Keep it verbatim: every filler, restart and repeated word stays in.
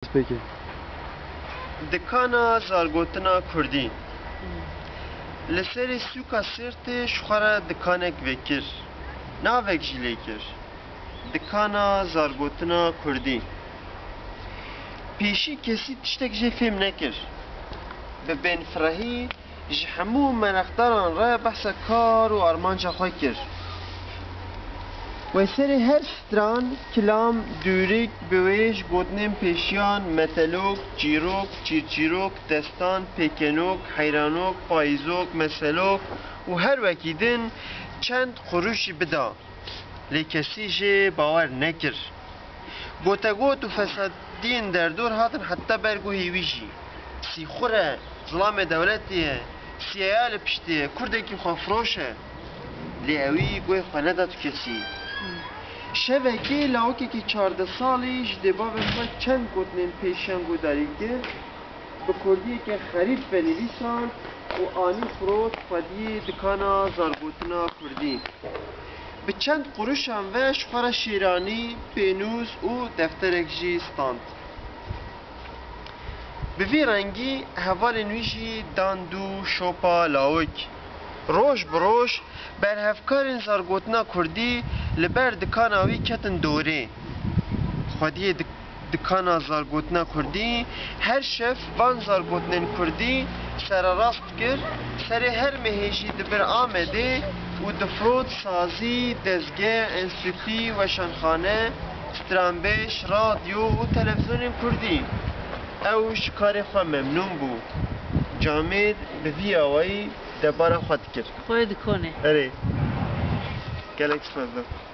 Peki. Dikana zargotina kurdî. Li serê sûka Sêrtê ji xwe re dikanek vekir. Navek jî lê kir. Dikana zargotina kurdî. Pêşî kesî tiştek jê fêm nekir. Bi bênfirehî ji hemû mereqdaran re behsa kar û armanca xwe kir. Wê serê her stran, kilam, dûrik, biwêj, gotinên pêşiyan, metelok, çîrok, çîrçîrok, destan, pêkenok, heyranok, payîzok, meselok û her wekî din çend qurûşî bida. Lê kesî jê bawer nekir. Gotegot û fesadiyên derdor hatin heta ber guhê wî jî. Sîxur e, zilamê dewletê ye, siyaya li piştê ye, kurdekî xwefiroş e. Lê ewî guhê xwe neda tu kesî. Şevekê lawikekî çardeh salî ji dê bavê xwe çend gotinên pêşiyan guhdarî kir. Bi kurdiyeke xerîb venivîsand û anî firot xwediyê dikana zargotina kurdî. Bi çend quruşan ve ji xwe re şêranî, pênûs û defterek jî stand. Bi vî rengî hevalên wî jî dan dû şopa lawik. Roj bi roj berhevkarên zargotina kurdî li ber dikana wî ketin dorê. Xwediyê dik-, dikana zargotina kurdî her şev van zargotinên kurdî sererast dikir, serê her mehê jî dibir Amedê û difrot sazî, dezgeh, enstîtû, weşanxane, stranbêj, radyo û televîzyonên kurdî. Ew ji karê xwe memnûn bû. Camêd bi vî awayî debara xwe dikir. Xwe dikonê. Erê. Gelek spas dikim.